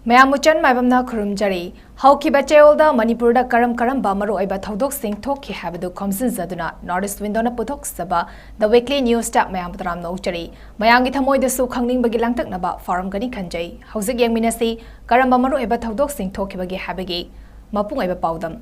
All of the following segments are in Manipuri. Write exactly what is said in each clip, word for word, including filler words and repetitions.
ꯃꯌꯥꯝꯕꯨ ꯆꯟ ꯃꯥꯏꯕꯝꯅ ꯈꯨꯔꯨꯝꯖꯔꯤ꯫ ꯍꯧꯈꯤꯕ ꯆꯌꯣꯜꯗ ꯃꯅꯤꯄꯨꯔꯗ ꯀꯔꯝ ꯀꯔꯝꯕ ꯃꯔꯨꯑꯣꯏꯕ ꯊꯧꯗꯣꯛꯁꯤꯡ ꯊꯣꯛꯈꯤ ꯍꯥꯏꯕꯗꯨ ꯈꯣꯝꯖꯤꯟꯖꯗꯨꯅ North East Window ꯅ ꯄꯨꯊꯣꯛꯆꯕ The Weekly News ꯇ ꯃꯌꯥꯝꯕꯨ ꯇꯔꯥꯝꯅ ꯑꯣꯛꯆꯔꯤ꯫ ꯃꯌꯥꯝꯒꯤ ꯊꯃꯣꯏꯗꯁꯨ ꯈꯪꯅꯤꯡꯕꯒꯤ ꯂꯥꯡꯇꯛꯅꯕ ꯐꯥꯎꯔꯝꯒꯅꯤ ꯈꯟꯖꯩ꯫ ꯍꯧꯖꯤꯛ ꯌꯦꯡꯃꯤꯟꯅꯁꯤ ꯀꯔꯝꯕ ꯃꯔꯨꯑꯣꯏꯕ ꯊꯧꯗꯣꯛꯁꯤꯡ ꯊꯣꯛꯈꯤꯕꯒꯦ ꯍꯥꯏꯕꯒꯤ ꯃꯄꯨꯡ ꯑꯣꯏꯕ ꯄꯥꯎꯗꯝ꯫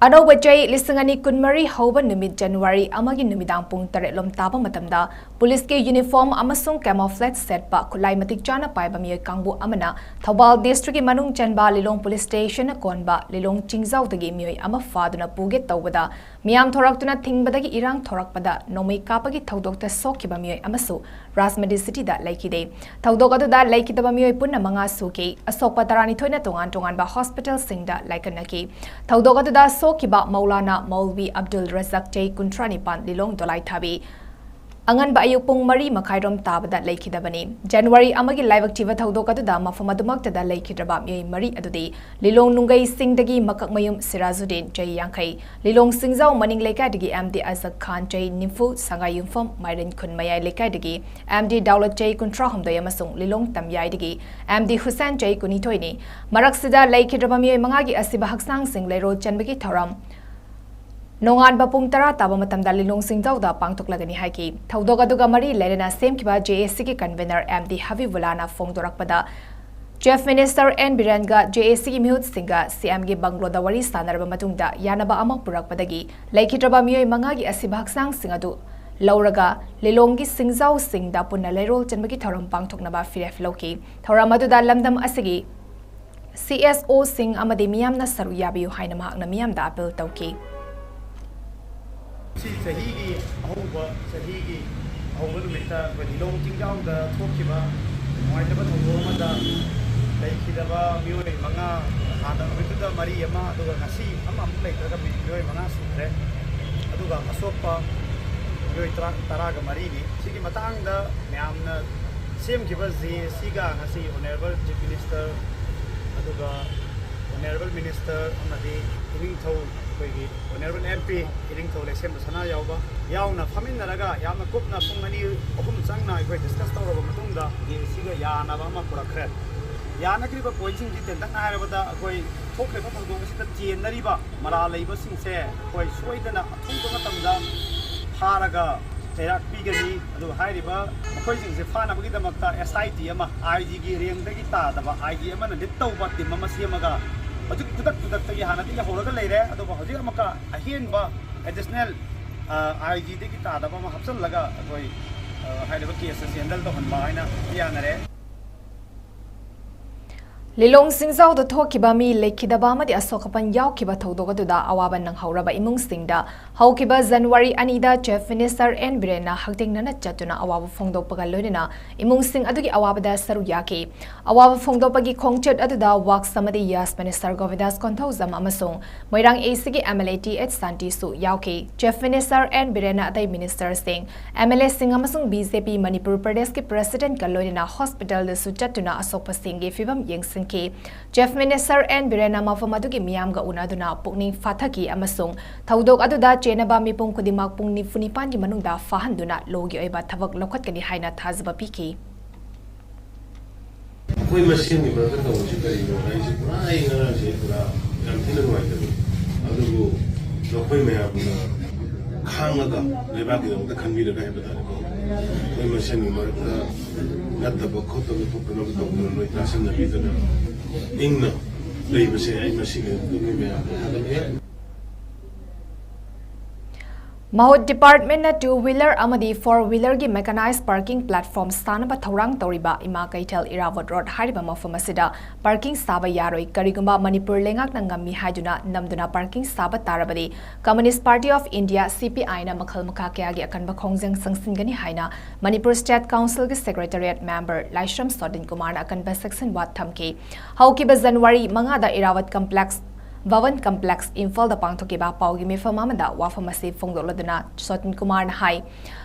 ꯑꯅꯧꯕ ꯆꯍꯤ ꯂꯤꯁꯤꯡ ꯑꯅꯤ ꯀꯨꯟꯃꯔꯤ ꯍꯧꯕ ꯅꯨꯃꯤꯠ January ꯑꯃꯒꯤ ꯅꯨꯃꯤꯗꯥꯡ ꯄꯨꯡ ꯇꯔꯦꯠ ꯂꯣꯝ ꯇꯥꯕ ꯃꯇꯝꯗ ꯄꯨꯂꯤꯁꯀꯤ uniform ꯑꯃꯁꯨꯡ camouflage ꯁꯦꯠꯄ ꯈꯨꯠꯂꯥꯏ ꯃꯇꯤꯛ ꯆꯥꯅ ꯄꯥꯏꯕ ꯃꯤꯑꯣꯏ ꯀꯥꯡꯕꯨ ꯑꯃꯅ ꯊꯧꯕꯥꯜ district ꯀꯤ ꯃꯅꯨꯡ ꯆꯟꯕ ꯂꯤꯂꯣꯡ police station ꯅ ꯀꯣꯟꯕ ꯂꯤꯂꯣꯡ ꯆꯤꯡꯖꯥꯎꯗꯒꯤ ꯃꯤꯑꯣꯏ ꯑꯃ ꯐꯥꯗꯨꯅ ꯄꯨꯒꯦ ꯇꯧꯕꯗ ꯃꯤꯌꯥꯝ ꯊꯣꯔꯛꯇꯨꯅ ꯊꯤꯡꯕꯗꯒꯤ ꯏꯔꯥꯡ ꯊꯣꯔꯛꯄꯗ ꯅꯣꯡꯃꯩ ꯀꯥꯞꯄꯒꯤ ꯊꯧꯗꯣꯛꯇ ꯁꯣꯛꯈꯤꯕ ꯃꯤꯑꯣꯏ ꯑꯃꯁꯨ ꯔꯥꯖꯃꯟꯗꯤꯔ city ꯗ ꯂꯩꯈꯤꯗꯦ꯫ ꯊꯧꯗꯣꯛ ꯑꯗꯨꯗ ꯂꯩꯈꯤꯗꯕ ꯃꯤꯑꯣꯏ ꯄꯨꯟꯅ ꯃꯉꯥ ꯁꯨꯈꯤ꯫ ꯑꯁꯣꯛꯄ ꯇꯔꯥꯅꯤꯊꯣꯏꯅ ꯇꯣꯉꯥꯟ ꯇꯣꯉꯥꯟꯕ hospital ꯁꯤꯡꯗ ꯂꯥꯏꯀꯠꯅꯈꯤ꯫ ꯊꯧꯗꯣꯛ ꯑꯗꯨꯗ ꯁꯣꯛꯈꯤꯕ ꯃꯧꯂꯥꯅꯥ ꯃꯧꯜꯕꯤ ꯑꯕꯗꯨꯜ ꯔꯖꯥꯛ ꯆꯍꯤ ꯀꯨꯟꯊ꯭ꯔꯥ ꯅꯤꯄꯥꯟ ꯂꯤꯂꯣꯡ ꯗꯣꯂꯥꯏꯊꯥꯕꯤ ꯑꯉꯟꯕ ꯑꯌꯨꯛ ꯄꯨꯡ ꯃꯔꯤ ꯃꯈꯥꯏꯔꯣꯝ ꯇꯥꯕꯗ ꯂꯩꯈꯤꯗꯕꯅꯤ꯫ January ꯑꯃꯒꯤ ꯂꯥꯏꯕꯛ ꯊꯤꯕ ꯊꯧꯗꯣꯛ ꯑꯗꯨꯗ ꯃꯐꯝ ꯑꯗꯨꯃꯛꯇꯗ ꯂꯩꯈꯤꯗ꯭ꯔꯕ ꯃꯤꯑꯣꯏ ꯃꯔꯤ ꯑꯗꯨꯗꯤ ꯂꯤꯂꯣꯡ ꯅꯨꯡꯒꯩꯁꯤꯡꯗꯒꯤ ꯃꯀꯛꯃꯌꯨꯝ ꯁꯤꯔꯥꯖꯨꯗꯤꯟ ꯆꯍꯤ ꯌꯥꯡꯈꯩ, ꯂꯤꯂꯣꯡ ꯁꯤꯡꯖꯥꯎ ꯃꯅꯤꯡ ꯂꯩꯀꯥꯏꯗꯒꯤ ꯑꯦꯝ ꯗꯤ ꯑꯖꯛ ꯈꯥꯟ ꯆꯍꯤ ꯅꯤꯐꯨ, ꯁꯉꯥꯏꯌꯨꯝꯐꯝ ꯃꯥꯏꯔꯦꯟꯈꯨꯟ ꯃꯌꯥꯏ ꯂꯩꯀꯥꯏꯗꯒꯤ ꯑꯦꯝ ꯗꯤ ꯗꯥꯎꯂꯠ ꯆꯍꯤ ꯀꯨꯟꯊ꯭ꯔꯥ ꯍꯨꯝꯗꯣꯏ ꯑꯃꯁꯨꯡ ꯂꯤꯂꯣꯡ ꯇꯝꯌꯥꯏꯗꯒꯤ ꯑꯦꯝ ꯗꯤ ꯍꯨꯁꯦꯟ ꯆꯍꯤ ꯀꯨꯟꯅꯤꯊꯣꯏꯅꯤ꯫ ꯃꯔꯛꯁꯤꯗ ꯂꯩꯈꯤꯗ꯭ꯔꯕ ꯃꯤꯑꯣꯏ ꯃꯉꯥꯒꯤ ꯑꯁꯤꯕ ꯍꯛꯆꯥꯡꯁꯤꯡ ꯂꯩꯔꯣꯜ ꯆꯟꯕꯒꯤ ꯊꯧꯔꯝ ꯅꯣꯡꯉꯥꯟꯕ ꯄꯨꯡ ꯇꯔꯥ ꯇꯥꯕ ꯃꯇꯝꯗ ꯂꯤꯂꯣꯡ ꯁꯤꯡꯖꯥꯎꯗ ꯄꯥꯡꯊꯣꯛꯂꯒꯅꯤ ꯍꯥꯏꯈꯤ꯫ ꯊꯧꯗꯣꯛ ꯑꯗꯨꯒ ꯃꯔꯤ ꯂꯩꯅꯅ ꯁꯦꯝꯈꯤꯕ ꯖꯦ ꯑꯦ ꯁꯤꯒꯤ convener ꯑꯦꯝ ꯗꯤ ꯍꯕꯤꯕꯨꯜꯂꯥꯅ ꯐꯣꯡꯗꯣꯔꯛꯄꯗ, Chief Minister ꯑꯦꯟ ꯕꯤꯔꯦꯟꯒ ꯖꯦ ꯑꯦ ꯁꯤꯒꯤ ꯃꯤꯍꯨꯠꯁꯤꯡꯒ ꯁꯤ ꯑꯦꯝꯒꯤ ꯕꯪꯒ꯭ꯂꯣꯗ ꯋꯥꯔꯤ ꯁꯥꯟꯅꯔꯕ ꯃꯇꯨꯡꯗ ꯌꯥꯅꯕ ꯑꯃ ꯄꯨꯔꯛꯄꯗꯒꯤ ꯂꯩꯈꯤꯗ꯭ꯔꯕ ꯃꯤꯑꯣꯏ ꯃꯉꯥꯒꯤ ꯑꯁꯤꯕ ꯍꯛꯆꯥꯡꯁꯤꯡ ꯑꯗꯨ ꯂꯧꯔꯒ ꯂꯤꯂꯣꯡꯒꯤ ꯁꯤꯡꯖꯥꯎꯁꯤꯡꯗ ꯄꯨꯟꯅ ꯂꯩꯔꯣꯜ ꯆꯟꯕꯒꯤ ꯊꯧꯔꯝ ꯄꯥꯡꯊꯣꯛꯅꯕ ꯐꯤꯔꯦꯞ ꯂꯧꯈꯤ꯫ ꯊꯧꯔꯝ ꯑꯗꯨꯗ ꯂꯝꯗꯝ ꯑꯁꯤꯒꯤ ꯁꯤ ꯑꯦꯁ ꯑꯣꯁꯤꯡ ꯑꯃꯗꯤ ꯃꯤꯌꯥꯝꯅ ꯁꯔꯨꯛ ꯌꯥꯕꯤꯌꯨ ꯍꯥꯏꯅ ꯃꯍꯥꯛꯅ ꯃꯤꯌꯥꯝꯗ ꯑꯥꯄꯤꯜ ꯇꯧꯈꯤ꯫ ꯁꯤ ꯆꯍꯤꯒꯤ ꯑꯍꯧꯕ, ꯆꯍꯤꯒꯤ ꯑꯍꯧꯕ ꯅꯨꯃꯤꯠꯇ ꯑꯩꯈꯣꯏ ꯂꯤꯂꯣꯡ ꯆꯤꯡꯖꯥꯎꯗ ꯊꯣꯛꯈꯤꯕ ꯅꯨꯡꯉꯥꯏꯇꯕ ꯊꯧꯗꯣꯛ ꯑꯃꯗ ꯂꯩꯈꯤꯗꯕ ꯃꯤꯑꯣꯏ ꯃꯉꯥ, ꯍꯥꯟꯅ ꯅꯨꯃꯤꯠꯇꯨꯗ ꯃꯔꯤ ꯑꯃ, ꯑꯗꯨꯒ ꯉꯁꯤ ꯑꯃ ꯑꯃꯨꯛ ꯂꯩꯇ꯭ꯔꯒ ꯃꯤ-, ꯃꯤꯑꯣꯏ ꯃꯉꯥ ꯁꯨꯈ꯭ꯔꯦ꯫ ꯑꯗꯨꯒ ꯑꯁꯣꯛꯄ ꯃꯤꯑꯣꯏ ꯇꯔꯥ, ꯇꯔꯥꯒ ꯃꯔꯤꯅꯤ꯫ ꯁꯤꯒꯤ ꯃꯇꯥꯡꯗ ꯃꯌꯥꯝꯅ ꯁꯦꯝꯈꯤꯕ ꯖꯦ ꯑꯦ ꯁꯤꯒ ꯉꯁꯤ Honourable Chief Minister, ꯑꯗꯨꯒ Honourable Minister ꯑꯃꯗꯤ ꯏꯅꯤꯡꯊꯧ, ꯑꯩꯈꯣꯏꯒꯤ Honourable M P ꯏꯅꯤꯡꯊꯧ ꯂꯩꯁꯦꯝꯕ ꯁꯅꯥ ꯌꯥꯎꯕ ꯌꯥꯎꯅ ꯐꯝꯃꯤꯟꯅꯔꯒ ꯌꯥꯝꯅ ꯀꯨꯞꯅ ꯄꯨꯡ ꯑꯅꯤ ꯑꯍꯨꯝ ꯆꯪꯅ ꯑꯩꯈꯣꯏ discuss ꯇꯧꯔꯕ ꯃꯇꯨꯡꯗ ꯖꯦ ꯑꯦ ꯁꯤꯒ ꯌꯥꯅꯕ ꯑꯃ ꯄꯨꯔꯛꯈ꯭ꯔꯦ꯫ ꯌꯥꯅꯈꯤꯕ ꯄꯣꯏꯟꯁꯤꯡꯁꯤ ꯇꯦꯟꯇꯛꯅ ꯍꯥꯏꯔꯕꯗ, ꯑꯩꯈꯣꯏ ꯊꯣꯛꯈ꯭ꯔꯤꯕ ꯊꯧꯗꯣꯛ ꯑꯁꯤꯗ ꯆꯦꯟꯅꯔꯤꯕ ꯃꯔꯥꯜ ꯂꯩꯕꯁꯤꯡꯁꯦ ꯑꯩꯈꯣꯏ ꯁꯣꯏꯗꯅ ꯑꯊꯨꯕ ꯃꯇꯝꯗ ꯐꯥꯔꯒ ꯆꯩꯔꯥꯛ ꯄꯤꯒꯅꯤ꯫ ꯑꯗꯨꯒ ꯍꯥꯏꯔꯤꯕ ꯃꯈꯣꯏꯁꯤꯡꯁꯦ ꯐꯥꯅꯕꯒꯤꯗꯃꯛꯇ S I T ꯑꯃ, I G ꯒꯤ ꯔꯦꯡꯗꯒꯤ ꯇꯥꯗꯕ I G ꯑꯃꯅ ꯂꯤꯗ ꯇꯧꯕ ꯇꯤꯝ ꯑꯃ ꯁꯦꯝꯃꯒ ꯍꯧꯖꯤꯛ ꯈꯨꯗꯛ ꯈꯨꯗꯛꯇꯒꯤ ꯍꯥꯟꯅꯗꯤ ꯂꯩꯍꯧꯔꯒ ꯂꯩꯔꯦ, ꯑꯗꯨꯒ ꯍꯧꯖꯤꯛ ꯑꯃꯨꯛꯀ ꯑꯍꯦꯟꯕ ꯑꯦꯗꯤꯁꯅꯦꯜ I G ꯗꯒꯤ ꯇꯥꯗꯕ ꯑꯃ ꯍꯥꯞꯆꯤꯜꯂꯒ ꯑꯩꯈꯣꯏ ꯍꯥꯏꯔꯤꯕ ꯀꯦꯁ ꯑꯁꯤ ꯍꯦꯟꯗꯜ ꯇꯧꯍꯟꯕ ꯍꯥꯏꯅ ꯌꯥꯅꯔꯦ꯫ ꯂꯤꯂꯣꯡ ꯁꯤꯡꯖꯥꯎꯗ ꯊꯣꯛꯈꯤꯕ ꯃꯤ ꯂꯩꯈꯤꯗꯕ ꯑꯃꯗꯤ ꯑꯁꯣꯛ ꯑꯄꯟ ꯌꯥꯎꯈꯤꯕ ꯊꯧꯗꯣꯛ ꯑꯗꯨꯗ ꯑꯋꯥꯕ ꯅꯪꯍꯧꯔꯕ ꯏꯃꯨꯡꯁꯤꯡꯗ ꯍꯧꯈꯤꯕ ꯖꯅꯋꯥꯔꯤ ꯑꯅꯤꯗ Chief Minister N ꯕꯤꯔꯦꯟꯅ ꯍꯛꯊꯦꯡꯅꯅ ꯆꯠꯇꯨꯅ ꯑꯋꯥꯕ ꯐꯣꯡꯗꯣꯛꯄꯒ ꯂꯣꯏꯅꯅ ꯏꯃꯨꯡꯁꯤꯡ ꯑꯗꯨꯒꯤ ꯑꯋꯥꯕꯗ ꯁꯔꯨꯛ ꯌꯥꯈꯤ꯫ ꯑꯋꯥꯕ ꯐꯣꯡꯗꯣꯛꯄꯒꯤ ꯈꯣꯡꯆꯠ ꯑꯗꯨꯗ ꯋꯥꯛꯁ ꯑꯃꯗꯤ ꯌꯥꯁ ꯃꯤꯅꯤꯁꯇꯔ ꯒꯣꯕꯤꯟꯗꯥꯁ ꯀꯣꯟꯊꯧꯖꯝ ꯑꯃꯁꯨꯡ ꯃꯣꯏꯔꯥꯡ A C ꯒꯤ M L A T H ꯁꯥꯟꯇꯤꯁꯨ ꯌꯥꯎꯈꯤ꯫ Chief Minister N ꯕꯤꯔꯦꯟꯅ ꯑꯇꯩ ꯃꯤꯅꯤꯁꯇꯔꯁꯤꯡ, M L A ꯁꯤꯡ ꯑꯃꯁꯨꯡ B J P ꯃꯅꯤꯄꯨꯔ ꯄ꯭ꯔꯗꯦꯁꯀꯤ ꯄ꯭ꯔꯁꯤꯗꯦꯟꯠꯀ ꯂꯣꯏꯅꯅ ꯍꯣꯁꯄꯤꯇꯥꯜꯗꯁꯨ ꯆꯠꯇꯨꯅ ꯑꯁꯣꯛꯄꯁꯤꯡꯒꯤ ꯐꯤꯚꯝ ꯌꯦꯡꯁꯤꯟꯈꯤ꯫ Chief Minister N ꯕꯤꯔꯦꯟꯅ ꯃꯐꯝ ꯑꯗꯨꯒꯤ ꯃꯤꯌꯥꯝꯒ ꯎꯅꯗꯨꯅ ꯄꯨꯛꯅꯤꯡ ꯐꯥꯊꯈꯤ ꯑꯃꯁꯨꯡ ꯊꯧꯗꯣꯛ ꯑꯗꯨꯗ ꯆꯦꯟꯅꯕ ꯃꯤꯄꯨꯝ ꯈꯨꯗꯤꯡꯃꯛ ꯄꯨꯡ ꯅꯤꯐꯨ ꯅꯤꯄꯥꯟꯒꯤ ꯃꯅꯨꯡꯗ ꯐꯥꯍꯟꯗꯨꯅ ꯂꯣꯒꯤ ꯑꯣꯏꯕ ꯊꯕꯛ ꯂꯧꯈꯠꯀꯅꯤ ꯍꯥꯏꯅ ꯊꯥꯖꯕ ꯄꯤꯈꯤ꯫ ꯑꯩꯈꯣꯏ ꯃꯁꯦꯟꯒꯤ ꯃꯔꯛꯇ ꯇꯧꯕꯁꯤ ꯀꯔꯤꯅꯣ ꯍꯥꯏꯁꯤ ꯄꯨꯔꯥ ꯑꯩ ꯉꯔꯥꯡꯁꯦ ꯄꯨꯔꯥ ꯌꯥꯝ ꯊꯤꯅ ꯅꯨꯡꯉꯥꯏꯇꯕꯅꯤ꯫ ꯑꯗꯨꯕꯨ ꯅꯈꯣꯏ ꯃꯌꯥꯝꯅ ꯈꯥꯡꯉꯒ ꯂꯩꯕꯥꯛꯀꯤꯗꯃꯛꯇ ꯈꯟꯕꯤꯔꯒ ꯍꯥꯏꯕ ꯇꯥꯔꯦꯀꯣ, ꯑꯩꯈꯣꯏ ꯃꯁꯦꯟꯒꯤ ꯃꯔꯛꯇ ꯅꯠꯇꯕ ꯈꯣꯠꯇꯕ ꯊꯣꯛꯇꯅꯕ ꯇꯧꯗꯅ ꯂꯣꯏ ꯇꯥꯁꯤꯟꯅꯕꯤꯗꯅ ꯏꯪꯅ ꯂꯩꯕꯁꯦ ꯑꯩ ꯃꯁꯤꯒꯤ ꯅꯈꯣꯏ ꯃꯌꯥꯝꯗ ꯊꯥꯒꯠꯂꯤ꯫ ꯃꯍꯨꯠ ꯗꯤꯄꯥꯔꯠꯃꯦꯟꯠꯅ ꯇꯨ ꯋꯤꯂꯔ ꯑꯃꯗꯤ ꯐꯣꯔ ꯋꯤꯂꯔꯒꯤ ꯃꯦꯀꯥꯅꯥꯏꯖ ꯄꯥꯔꯀꯤꯡ ꯄ꯭ꯂꯦꯠꯐꯣꯔꯝ ꯁꯥꯅꯕ ꯊꯧꯔꯥꯡ ꯇꯧꯔꯤꯕ ꯏꯃꯥ ꯀꯩꯊꯦꯜ ꯏꯔꯥꯕꯣꯠ ꯔꯣꯗ ꯍꯥꯏꯔꯤꯕ ꯃꯐꯝ ꯑꯁꯤꯗ ꯄꯥꯔꯀꯤꯡ ꯁꯥꯕ ꯌꯥꯔꯣꯏ, ꯀꯔꯤꯒꯨꯝꯕ ꯃꯅꯤꯄꯨꯔ ꯂꯩꯉꯥꯛꯅ ꯉꯝꯃꯤ ꯍꯥꯏꯗꯨꯅ ꯅꯝꯗꯨꯅ ꯄꯥꯔꯀꯤꯡ ꯁꯥꯕ ꯇꯥꯔꯕꯗꯤ Communist Party of India, C P I ꯅ ꯃꯈꯜ ꯃꯈꯥ ꯀꯌꯥꯒꯤ ꯑꯀꯟꯕ ꯈꯣꯡꯖꯪ ꯆꯪꯁꯤꯟꯒꯅꯤ ꯍꯥꯏꯅ ꯃꯅꯤꯄꯨꯔ ꯁ꯭ꯇꯦꯠ ꯀꯥꯎꯟꯁꯤꯜꯒꯤ ꯁꯦꯀ꯭ꯔꯦꯇꯔꯤꯌꯦꯠ ꯃꯦꯝꯕꯔ ꯂꯥꯏꯁ꯭ꯔꯝ ꯁꯣꯗꯤꯟ ꯀꯨꯃꯥꯔꯅ ꯑꯀꯟꯕ ꯁꯦꯛꯁꯟ ꯋꯥꯗ ꯊꯝꯈꯤ꯫ ꯍꯧꯈꯤꯕ ꯖꯅꯋꯥꯔꯤ ꯃꯉꯥꯗ ꯏꯔꯥꯕꯣꯠ ꯀꯝꯄ꯭ꯂꯦꯛꯁ ꯚꯋꯟ ꯀꯝꯄ꯭ꯂꯦꯛꯁ ꯏꯝꯐꯥꯜꯗ ꯄꯥꯡꯊꯣꯛꯈꯤꯕ ꯄꯥꯎꯒꯤ ꯃꯤꯐꯝ ꯑꯃꯗ ꯋꯥꯐꯝ ꯑꯁꯤ ꯐꯣꯡꯗꯣꯛꯂꯗꯨꯅ ꯁꯣꯗꯤꯟ ꯀꯨꯃꯥꯔꯅ ꯍꯥꯏ,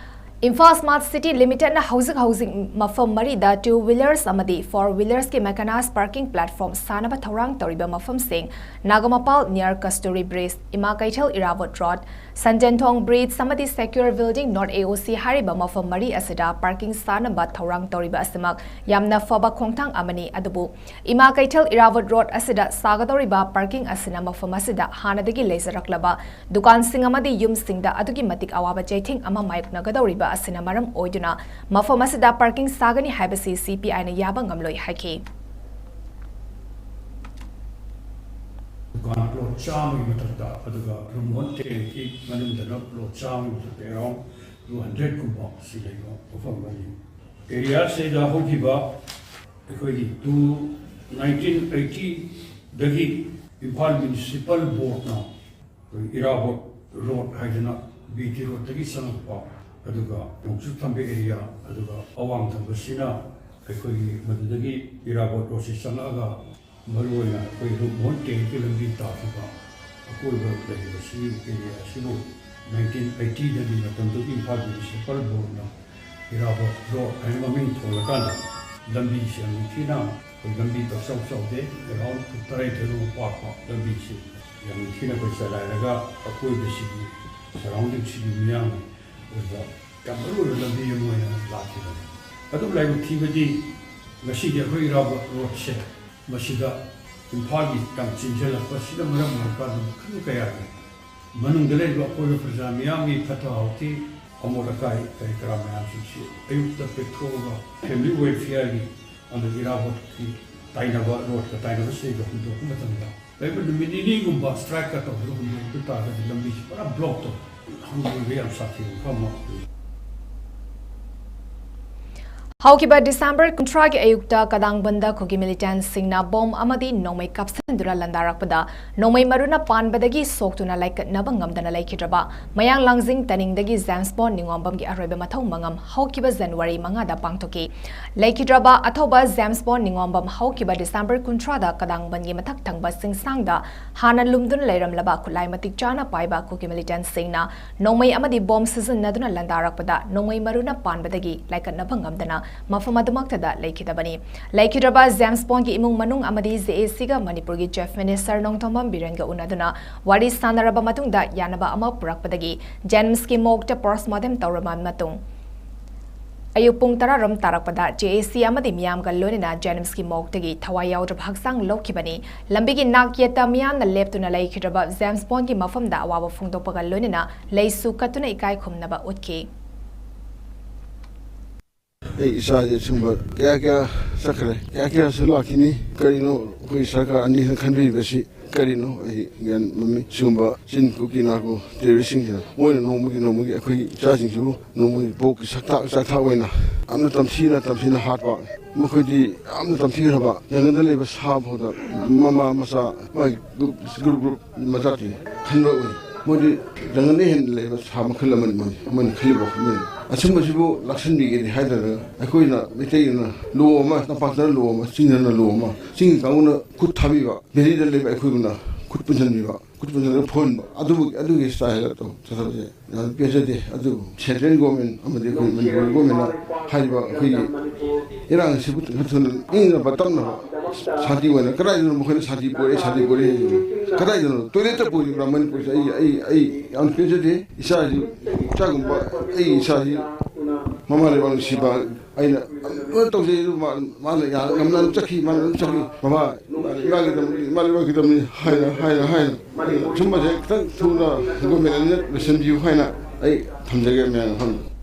ꯏꯝꯐꯥꯜ ꯁ꯭ꯃꯥꯔꯠ ꯁꯤꯇꯤ ꯂꯤꯃꯤꯇꯦꯗꯅ ꯍꯧꯖꯤꯛ ꯍꯧꯖꯤꯛ ꯃꯐꯝ ꯃꯔꯤꯗ two wheelers ꯑꯃꯗꯤ four wheelersꯀꯤ mechanized parking platform ꯁꯥꯅꯕ ꯊꯧꯔꯥꯡ ꯇꯧꯔꯤꯕ ꯃꯐꯝꯁꯤꯡ, ꯅꯥꯒꯥꯃꯄꯥꯜ near Kasturi Bridge, ꯏꯃꯥ ꯀꯩꯊꯦꯜ ꯏꯔꯥꯕꯣꯠ ꯔꯣꯗ, ꯁꯟꯖꯦꯟꯊꯣꯡ ꯕ꯭ꯔꯤꯖ ꯑꯃꯗꯤ Secure Building North A O C ꯍꯥꯏꯔꯤꯕ ꯃꯐꯝ ꯃꯔꯤ ꯑꯁꯤꯗ parking ꯁꯥꯅꯕ ꯊꯧꯔꯥꯡ ꯇꯧꯔꯤꯕ ꯑꯁꯤꯃꯛ ꯌꯥꯝꯅ ꯐꯕ ꯈꯣꯡꯊꯥꯡ ꯑꯃꯅꯤ꯫ ꯑꯗꯨꯕꯨ ꯏꯃꯥ ꯀꯩꯊꯦꯜ ꯏꯔꯥꯕꯣꯠ ꯔꯣꯗ ꯑꯁꯤꯗ ꯁꯥꯒꯗꯧꯔꯤꯕ parking ꯑꯁꯤꯅ ꯃꯐꯝ ꯑꯁꯤꯗ ꯍꯥꯟꯅꯗꯒꯤ ꯂꯩꯖꯔꯛꯂꯕ ꯗꯨꯀꯥꯟꯁꯤꯡ ꯑꯃꯗꯤ ꯌꯨꯝꯁꯤꯡꯗ ꯑꯗꯨꯛꯀꯤ ꯃꯇꯤꯛ ꯑꯋꯥꯕ ꯆꯩꯊꯦꯡ ꯑꯃ ꯃꯥꯌꯣꯛꯅꯒꯗꯧꯔꯤꯕ ꯑꯁꯤꯅ ꯃꯔꯝ ꯑꯣꯏꯗꯨꯅ ꯃꯐꯝ ꯑꯁꯤꯗ parking ꯁꯥꯒꯅꯤ ꯍꯥꯏꯕꯁꯤ C P Iꯅ ꯌꯥꯕ ꯉꯝꯂꯣꯏ ꯍꯥꯏꯈꯤ꯫ ꯗꯨꯀꯥꯟ ꯄ꯭ꯂꯣꯠ ꯆꯥꯝꯃꯒꯤ ꯃꯊꯛꯇ, ꯑꯗꯨꯒ ꯔꯨꯝ ꯋꯥꯟ ꯇꯦꯟꯒꯤ ꯃꯅꯨꯡꯗꯅ ꯄ꯭ꯂꯣꯠ ꯆꯥꯝꯃꯒꯤ ꯃꯊꯛꯇ around two hundred ꯀꯨꯝꯕ ꯁꯤ ꯂꯩꯕ ꯃꯐꯝ ꯑꯃꯅꯤ꯫ ꯑꯦꯔꯤꯌꯥꯁꯤꯗ ꯍꯧꯈꯤꯕ ꯑꯩꯈꯣꯏꯒꯤ two nineteen eightyꯗꯒꯤ ꯏꯝꯐꯥꯜ ꯃ꯭ꯌꯨꯅꯤꯁꯤꯄꯥꯜ ꯕꯣꯔꯗꯅ ꯑꯩꯈꯣꯏ ꯏꯔꯥꯕꯣꯠ ꯔꯣꯗ ꯍꯥꯏꯗꯅ B T ꯔꯣꯗꯇꯒꯤ ꯆꯪꯉꯛꯄ, ꯑꯗꯨꯒ ꯅꯣꯡꯆꯨꯞ ꯊꯪꯕ ꯑꯦꯔꯤꯌꯥ, ꯑꯗꯨꯒ ꯑꯋꯥꯡ ꯊꯪꯕꯁꯤꯅ ꯑꯩꯈꯣꯏꯒꯤ ꯃꯗꯨꯗꯒꯤ ꯏꯔꯥꯕꯣꯠ ꯔꯣꯗꯁꯤ ꯆꯪꯉꯛꯑꯒ ꯃꯔꯨꯑꯣꯏꯅ ꯑꯩꯈꯣꯏ ꯔꯨꯠ ꯃꯣꯍꯣꯟ ꯇꯦꯡꯒꯤ ꯂꯝꯕꯤ ꯇꯥꯈꯤꯕ ꯑꯀꯣꯏꯕ ꯂꯩꯔꯤꯕꯁꯤ ꯑꯦꯔꯤꯌꯥ ꯑꯁꯤꯕꯨ nineteen eightyꯗꯒꯤ ꯃꯇꯝꯗꯨꯒꯤ ꯏꯝꯐꯥꯜ ꯃ꯭ꯌꯨꯅꯤꯁꯤꯄꯥꯜ ꯕꯣꯔꯗꯅ ꯏꯔꯥꯕꯣꯠ ꯔꯣꯗ ꯍꯥꯏꯅ ꯃꯃꯤꯡ ꯊꯣꯜꯂꯀꯥꯟꯗ ꯂꯝꯕꯤꯁꯤ ꯌꯥꯝ ꯅꯤꯡꯊꯤꯅ ꯑꯩꯈꯣꯏ ꯂꯝꯕꯤ ꯄꯥꯛꯆꯥꯎ ꯆꯥꯎꯗꯦ, around ꯐꯨꯠ ꯇꯔꯥꯅꯤꯊꯣꯏ ꯃꯨꯛ ꯄꯥꯛꯄ ꯂꯝꯕꯤꯁꯤ ꯌꯥꯝ ꯅꯤꯡꯊꯤꯅ ꯑꯩꯈꯣꯏ ꯆꯂꯥꯏꯔꯒ ꯑꯀꯣꯏꯕꯁꯤꯒꯤ surroundingꯁꯤꯒꯤ ꯃꯤꯌꯥꯝꯒꯤ ꯑꯣꯏꯕ ꯌꯥꯝ ꯃꯔꯨ ꯑꯣꯏꯕ ꯂꯝꯕꯤ ꯑꯃ ꯑꯣꯏꯅ ꯂꯥꯛꯈꯤꯕꯅꯤ꯫ ꯑꯗꯨꯕꯨ ꯂꯥꯏꯕꯛ ꯊꯤꯕꯗꯤ ꯉꯁꯤꯗꯤ ꯑꯩꯈꯣꯏ ꯏꯔꯥꯕꯣꯠ ꯔꯣꯗꯁꯦ ꯃꯁꯤꯗ ꯏꯝꯐꯥꯜꯒꯤ ꯌꯥꯝ ꯆꯤꯟꯁꯤꯜꯂꯛꯄꯁꯤꯅ ꯃꯔꯝ ꯑꯣꯏꯔꯀꯥꯟꯗ ꯃꯈꯜ ꯀꯌꯥꯒꯤ ꯃꯅꯨꯡꯗ ꯂꯩꯔꯤꯕ ꯑꯀꯣꯏꯕ ꯄ꯭ꯔꯖꯥ ꯃꯤꯌꯥꯝꯒꯤ ꯐꯠꯇ ꯍꯥꯎꯊꯤ, ꯑꯃꯣꯠ ꯑꯀꯥꯏ ꯀꯔꯤ ꯀꯔꯥ ꯃꯌꯥꯝꯁꯤꯡꯁꯤ ꯑꯌꯨꯛꯇ ꯄꯦꯛꯊꯣꯛꯑꯒ family welfareꯒꯤ ꯑꯃꯗꯤ ꯏꯔꯥꯕꯣꯠꯀꯤ ꯇꯥꯏꯅꯕ, ꯔꯣꯗꯀ ꯇꯥꯏꯅꯕꯁꯤꯡꯗꯣ ꯍꯨꯟꯗꯣꯛꯄ ꯃꯇꯝꯗ ꯂꯩꯕ ꯅꯨꯃꯤꯠ ꯅꯤꯅꯤꯒꯨꯝꯕ strikeꯀ ꯇꯧꯗꯨꯅ ꯍꯨꯟꯗꯣꯛꯄ ꯇꯥꯔꯒꯗꯤ ꯂꯝꯕꯤꯁꯤ ꯄꯨꯔꯥ block ꯇꯧ꯫ ꯍꯪꯒꯣꯏꯕ ꯌꯥꯝ ꯁꯥꯊꯤꯕ ꯃꯐꯝ ꯑꯃ ꯑꯣꯏ꯫ ꯍꯧꯈꯤꯕ ꯗꯤꯁꯦꯝꯕꯔ ꯀꯨꯟꯊ꯭ꯔꯥꯒꯤ ꯑꯌꯨꯛꯇ ꯀꯗꯥꯡꯕꯟꯗ ꯈꯨꯒꯤ ꯃꯤꯂꯤꯇꯦꯟꯁꯤꯡꯅ ꯕꯣꯝ ꯑꯃꯗꯤ ꯅꯣꯡꯃꯩ ꯀꯥꯞꯁꯤꯟꯗꯨꯅ ꯂꯥꯟꯗꯥꯔꯛꯄꯗ ꯅꯣꯡꯃꯩ ꯃꯔꯨꯅ ꯄꯥꯟꯕꯗꯒꯤ ꯁꯣꯛꯇꯨꯅ ꯂꯥꯏꯀꯠꯅꯕ ꯉꯝꯗꯅ ꯂꯩꯈꯤꯗ꯭ꯔꯕ ꯃꯌꯥꯡ ꯂꯥꯡꯖꯤꯡ ꯇꯅꯤꯡꯗꯒꯤ ꯖꯦꯝꯁ ꯕꯣꯟ ꯅꯤꯉꯣꯝꯕꯝꯒꯤ ꯑꯔꯣꯏꯕ ꯃꯊꯧ ꯃꯉꯝ ꯍꯧꯈꯤꯕ ꯖꯅꯋꯥꯔꯤ ꯃꯉꯥꯗ ꯄꯥꯡꯊꯣꯛꯈꯤ꯫ ꯂꯩꯈꯤꯗ꯭ꯔꯕ ꯑꯊꯧꯕ ꯖꯦꯝꯁ ꯕꯣꯟ ꯅꯤꯉꯣꯝꯕꯝ ꯍꯧꯈꯤꯕ ꯗꯤꯁꯦꯝꯕꯔ ꯀꯨꯟꯊ꯭ꯔꯥꯗ ꯀꯗꯥꯡꯕꯟꯒꯤ ꯃꯊꯛ ꯊꯪꯕ ꯆꯤꯡꯁꯥꯡꯗ ꯍꯥꯟꯅ ꯂꯨꯝꯗꯨꯅ ꯂꯩꯔꯝꯂꯕ ꯈꯨꯠꯂꯥꯏ ꯃꯇꯤꯛ ꯆꯥꯅ ꯄꯥꯏꯕ ꯈꯨꯒꯤ ꯃꯤꯂꯤꯇꯦꯟꯁꯤꯡꯅ ꯅꯣꯡꯃꯩ ꯑꯃꯗꯤ ꯕꯣꯝ ꯁꯤꯖꯤꯟꯅꯗꯨꯅ ꯂꯥꯟꯗꯥꯔꯛꯄꯗ ꯅꯣꯡꯃꯩ ꯃꯔꯨꯅ ꯄꯥꯟꯕꯗꯒꯤ ꯂꯥꯏꯀꯠꯅꯕ ꯉꯝꯗꯅ ꯃꯐꯝ ꯑꯗꯨꯃꯛꯇꯗ ꯂꯩꯈꯤꯗꯕꯅꯤ꯫ ꯂꯩꯈꯤꯗ꯭ꯔꯕ ꯖꯦꯝꯁ ꯕꯣꯟꯒꯤ ꯏꯃꯨꯡ ꯃꯅꯨꯡ ꯑꯃꯗꯤ ꯖꯦ ꯑꯦ ꯁꯤꯒ ꯃꯅꯤꯄꯨꯔꯒꯤ ꯆꯤꯐ ꯃꯤꯅꯤꯁꯇꯔ ꯅꯣꯡꯊꯣꯝꯕꯝ ꯕꯤꯔꯦꯟꯒ ꯎꯅꯗꯨꯅ ꯋꯥꯔꯤ ꯁꯥꯟꯅꯔꯕ ꯃꯇꯨꯡꯗ ꯌꯥꯅꯕ ꯑꯃ ꯄꯨꯔꯛꯄꯗꯒꯤ ꯖꯦꯅꯤꯝꯁꯀꯤ ꯃꯣꯔꯒꯇ ꯄꯣꯁꯃꯣꯔꯇꯦꯝ ꯇꯧꯔꯕ ꯃꯇꯨꯡ ꯑꯌꯨꯛ ꯄꯨꯡ ꯇꯔꯥ ꯔꯣꯝ ꯇꯥꯔꯛꯄꯗ ꯖꯦ ꯑꯦ ꯁꯤ ꯑꯃꯗꯤ ꯃꯤꯌꯥꯝꯒ ꯂꯣꯏꯅꯅ ꯖꯦꯅꯤꯝꯁꯀꯤ ꯃꯣꯔꯒꯇꯒꯤ ꯊꯋꯥꯏ ꯌꯥꯎꯗ꯭ꯔꯕ ꯍꯛꯆꯥꯡ ꯂꯧꯈꯤꯕꯅꯤ꯫ ꯂꯝꯕꯤꯒꯤ ꯅꯥꯛ ꯌꯦꯠꯇ ꯃꯤꯌꯥꯝꯅ ꯂꯦꯞꯇꯨꯅ ꯂꯩꯈꯤꯗ꯭ꯔꯕ ꯖꯦꯝꯁ ꯕꯣꯟꯒꯤ ꯃꯐꯝꯗ ꯑꯋꯥꯕ ꯐꯣꯡꯗꯣꯛꯄꯒ ꯂꯣꯏꯅꯅ ꯂꯩꯁꯨ ꯀꯠꯇꯨꯅ ꯏꯀꯥꯏ ꯈꯨꯝꯅꯕ ꯎꯠꯈꯤ꯫ ꯑꯩ ꯏꯆꯥꯁꯦ ꯁꯨꯝꯕ ꯀꯌꯥ ꯀꯌꯥ ꯆꯠꯈ꯭ꯔꯦ, ꯀꯌꯥ ꯀꯌꯥꯁꯨ ꯂꯥꯛꯈꯤꯅꯤ꯫ ꯀꯔꯤꯅꯣ ꯑꯩꯈꯣꯏ ꯁꯔꯀꯥꯔ ꯑꯅꯤꯅ ꯈꯟꯕꯤꯔꯤꯕꯁꯤ? ꯀꯔꯤꯅꯣ ꯑꯩ ꯒ꯭ꯌꯥꯟ ꯃꯝꯃꯤ꯫ ꯁꯤꯒꯨꯝꯕ ꯆꯤꯟ ꯀꯨꯀꯤ ꯅꯥꯔꯀꯣ ꯇꯦꯔꯣꯔꯤꯁꯁꯤꯡꯁꯤꯅ ꯃꯣꯏꯅ ꯅꯣꯡꯃꯒꯤ ꯅꯣꯡꯃꯒꯤ ꯑꯩꯈꯣꯏꯒꯤ ꯏꯆꯥꯁꯤꯡꯁꯤꯕꯨ ꯅꯣꯡꯃꯒꯤ ꯄꯣꯛꯀꯤ ꯁꯛꯇꯥꯛ ꯆꯥꯛꯊꯥꯛ ꯑꯣꯏꯅ ꯌꯥꯝꯅ ꯇꯝꯊꯤꯅ ꯇꯝꯊꯤꯅ ꯍꯥꯠꯄ꯫ ꯃꯈꯣꯏꯗꯤ ꯌꯥꯝꯅ ꯇꯝꯊꯤꯈ꯭ꯔꯕ ꯖꯪꯒꯜꯗ ꯂꯩꯕ ꯁꯥ ꯐꯥꯎꯗ ꯃꯃꯥ ꯃꯆꯥ ꯃꯥꯒꯤ ꯒ꯭ꯔꯨꯞ ꯒ꯭ꯔꯨꯞ ꯃꯆꯥꯁꯤꯡ ꯈꯟꯕ ꯎꯏ꯫ ꯃꯣꯏꯗꯤ ꯖꯪꯒꯜꯗ ꯍꯦꯟꯅ ꯂꯩꯕ ꯁꯥ ꯃꯈꯜ ꯑꯃꯅꯤ ꯃꯣꯏ, ꯃꯣꯏꯅ ꯈꯜꯂꯤꯕ ꯋꯥꯈꯜ ꯑꯃꯅꯤ꯫ ꯑꯁꯨꯝꯕꯁꯤꯕꯨ ꯂꯥꯛꯁꯟꯕꯤꯒꯅꯤ ꯍꯥꯏꯗꯅ ꯑꯩꯈꯣꯏꯅ ꯃꯩꯇꯩꯅ ꯂꯣ ꯑꯃ, ꯇꯝꯄꯥꯛꯇꯅ ꯂꯣ ꯑꯃ, ꯆꯤꯡꯗꯅ ꯂꯣ ꯑꯃ, ꯆꯤꯡꯒꯤ ꯀꯥꯡꯕꯨꯅ ꯈꯨꯠ ꯊꯥꯕꯤꯕ, ꯚꯦꯂꯤꯗ ꯂꯩꯕ ꯑꯩꯈꯣꯏꯕꯨꯅ ꯈꯨꯠ ꯄꯨꯟꯁꯤꯟꯕꯤꯕ, ꯈꯨꯠ ꯄꯨꯟꯁꯤꯜꯂꯒ ꯐꯣꯟꯕ, ꯑꯗꯨꯕꯨ ꯑꯗꯨꯒꯤ ꯁ꯭ꯇꯥꯏꯜꯗ ꯇꯧ ꯆꯠꯊꯕꯁꯦ ꯌꯥꯝ ꯄꯦꯟꯖꯗꯦ꯫ ꯑꯗꯨꯕꯨ ꯁꯦꯟꯇ꯭ꯔꯦꯜ ꯒꯣꯔꯃꯦꯟ ꯑꯃꯗꯤ ꯑꯩꯈꯣꯏ ꯃꯅꯤꯄꯨꯔ ꯒꯣꯔꯃꯦꯟꯅ ꯍꯥꯏꯔꯤꯕ ꯑꯩꯈꯣꯏꯒꯤ ꯏꯔꯥꯡꯁꯤꯕꯨ ꯊꯨꯅ ꯏꯪꯅꯕ ꯇꯞꯅꯕ ꯁꯥꯟꯇꯤ ꯑꯣꯏꯅ ꯀꯗꯥꯏꯗꯅꯣ ꯃꯈꯣꯏꯅ ꯁꯥꯟꯇꯤ ꯄꯨꯔꯛꯑꯦ, ꯁꯥꯟꯇꯤ ꯄꯨꯔꯛꯑꯦ ꯍꯥꯏꯁꯤꯕꯨ? ꯀꯗꯥꯏꯗꯅꯣ? ꯇꯣꯏꯂꯦꯠꯇ ꯄꯨꯔꯤꯕ꯭ꯔꯥ ꯃꯅꯤꯄꯨꯔꯁꯦ? ꯑꯩ, ꯑꯩ, ꯑꯩ ꯌꯥꯝ ꯄꯦꯟꯖꯗꯦ꯫ ꯏꯆꯥꯁꯤ, ꯏꯆꯥꯒꯨꯝꯕ ꯑꯩ ꯏꯆꯥꯁꯤ ꯃꯃꯥ ꯂꯩꯕꯥꯛ ꯅꯨꯡꯁꯤꯕ ꯑꯩꯅ ꯂꯣꯏꯅ ꯇꯧꯖꯩ꯫ ꯑꯗꯨ ꯃꯥ-, ꯃꯥꯅ ꯌꯥ-, ꯉꯝꯅ ꯑꯗꯨꯝ ꯆꯠꯈꯤ, ꯃꯥꯅ ꯑꯗꯨꯝ ꯆꯠꯈꯤ꯫ ꯃꯃꯥ, ꯏꯃꯥꯒꯤꯗꯃꯛꯅꯤ, ꯏꯃꯥ ꯂꯩꯕꯥꯛꯀꯤꯗꯃꯛꯅꯤ ꯍꯥꯏꯅ, ꯍꯥꯏꯅ, ꯍꯥꯏꯅ꯫ ꯁꯨꯝꯕꯁꯦ ꯈꯤꯇꯪ ꯊꯨꯅ ꯒꯣꯔꯃꯦꯟ ꯑꯅꯤꯅ ꯂꯣꯏꯁꯤꯟꯕꯤꯌꯨ ꯍꯥꯏꯅ ꯑꯩ ꯊꯝꯖꯒꯦ ꯃꯌꯥꯝ ꯃꯐꯝꯗ꯫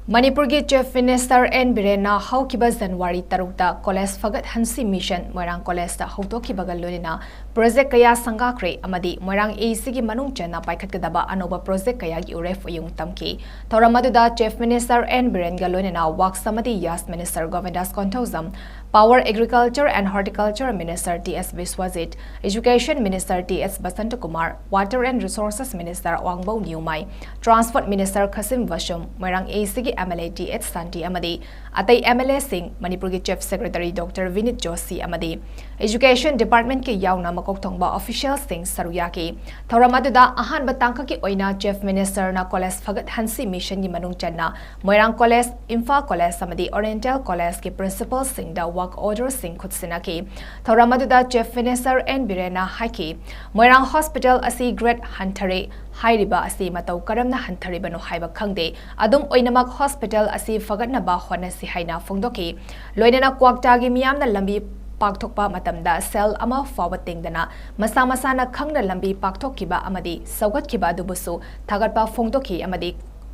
ꯃꯅꯤꯄꯨꯔꯒꯤ ꯆꯤꯐ ꯃꯤꯅꯤꯁꯇꯔ ꯑꯦꯟ ꯕꯤꯔꯦꯟꯅ ꯍꯧꯈꯤꯕ ꯖꯅꯋꯥꯔꯤ ꯇꯔꯨꯛꯇ ꯀꯣꯂꯦꯖ ꯐꯒꯠꯍꯟꯁꯤ ꯃꯤꯁꯟ ꯃꯣꯏꯔꯥꯡ ꯀꯣꯂꯦꯖꯇ ꯍꯧꯗꯣꯛꯈꯤꯕꯒ ꯂꯣꯏꯅꯅ ꯄ꯭ꯔꯣꯖꯦꯛ ꯀꯌꯥ ꯁꯪꯒꯥꯈ꯭ꯔꯦ ꯑꯃꯗꯤ ꯃꯣꯏꯔꯥꯡ ꯑꯦ ꯁꯤꯒꯤ ꯃꯅꯨꯡ ꯆꯟꯅ ꯄꯥꯏꯈꯠꯀꯗꯕ ꯑꯅꯧꯕ ꯄ꯭ꯔꯣꯖꯦꯛ ꯀꯌꯥꯒꯤ ꯎꯔꯦꯞ ꯎꯌꯨꯡ ꯇꯝꯈꯤ꯫ ꯊꯧꯔꯝ ꯑꯗꯨꯗ ꯆꯤꯐ ꯃꯤꯅꯤꯁꯇꯔ ꯑꯦꯟ ꯕꯤꯔꯦꯟꯒ ꯂꯣꯏꯅꯅ ꯋꯥꯛꯁ ꯑꯃꯗꯤ ꯌꯥꯁ minister Gobindas Konthoujam, Power, Agriculture and Horticulture Minister T S Biswajit, Education Minister T S Basantakumar, Water and Resources Minister Awangbou Newmai, Transport Minister Khashim Vashum, Moirang A ꯁꯤꯒꯤ M L A T S Shanti ꯑꯃꯗꯤ ꯑꯇꯩ ꯑꯦꯝ ꯑꯦꯜ ꯑꯦꯁꯤꯡ, ꯃꯅꯤꯄꯨꯔꯒꯤ chief secretary doctor Vineet Joshi ꯑꯃꯗꯤ Education Departmentꯀꯤ ꯌꯥꯎꯅ ꯃꯀꯣꯛ ꯊꯣꯡꯕ ꯑꯣꯐꯤꯁꯤꯌꯦꯜꯁꯤꯡ ꯁꯔꯨꯛ ꯌꯥꯈꯤ꯫ ꯊꯧꯔꯝ ꯑꯗꯨꯗ ꯑꯍꯥꯟꯕ ꯇꯥꯡꯀꯛꯀꯤ ꯑꯣꯏꯅ ꯆꯤꯐ ꯃꯤꯅꯤꯁꯇꯔꯅ ꯀꯣꯂꯦꯖ ꯐꯒꯠꯍꯟꯁꯤ ꯃꯤꯁꯟꯒꯤ ꯃꯅꯨꯡ ꯆꯟꯅ ꯃꯣꯏꯔꯥꯡ ꯀꯣꯂꯦꯖ, ꯏꯝꯐꯥꯜ ꯀꯣꯂꯦꯖ ꯑꯃꯗꯤ ꯑꯣꯔꯤꯌꯦꯟꯇꯦꯜ ꯀꯣꯂꯦꯖꯀꯤ ꯄ꯭ꯔꯤꯟꯁꯤꯄꯜꯁꯤꯡꯗ ꯋꯥꯔꯛ ꯑꯣꯔꯗꯔꯁꯤꯡ ꯈꯨꯠꯁꯤꯟꯅꯈꯤ꯫ ꯊꯧꯔꯝ ꯑꯗꯨꯗ ꯆꯤꯐ ꯃꯤꯅꯤꯁꯇꯔ ꯑꯦꯟ ꯕꯤꯔꯦꯟꯅ ꯍꯥꯏꯈꯤ, ꯃꯣꯏꯔꯥꯡ ꯍꯣꯁꯄꯤꯇꯥꯜ ꯑꯁꯤ ꯒ꯭ꯔꯦꯗ ꯍꯟꯊꯔꯦ, ꯍꯥꯏꯔꯤꯕ ꯑꯁꯤ ꯃꯇꯧ ꯀꯔꯝꯅ ꯍꯟꯊꯔꯤꯕꯅꯣ ꯍꯥꯏꯕ ꯈꯪꯗꯦ꯫ ꯑꯗꯨꯝ ꯑꯣꯏꯅꯃꯛ, ꯍꯣꯁꯄꯤꯇꯥꯜ ꯑꯁꯤ ꯐꯒꯠꯅꯕ ꯍꯣꯠꯅꯁꯤ ꯍꯥꯏꯅ ꯐꯣꯡꯗꯣꯛꯈꯤ꯫ ꯂꯣꯏꯅꯅ ꯀ꯭ꯋꯥꯛꯇꯥꯒꯤ ꯃꯤꯌꯥꯝꯅ ꯂꯝꯕꯤ ꯄꯥꯛꯊꯣꯛꯄ ꯃꯇꯝꯗ ꯁꯦꯜ ꯑꯃ ꯐꯥꯎꯕ ꯇꯤꯡꯗꯅ ꯃꯁꯥ ꯃꯁꯥꯅ ꯈꯪꯅ ꯂꯝꯕꯤ ꯄꯥꯛꯊꯣꯛꯈꯤꯕ ꯑꯃꯗꯤ ꯁꯧꯒꯠꯈꯤꯕ ꯑꯗꯨꯕꯨꯁꯨ ꯊꯥꯒꯠꯄ ꯐꯣꯡꯗꯣꯛꯈꯤ ꯑꯃꯗꯤ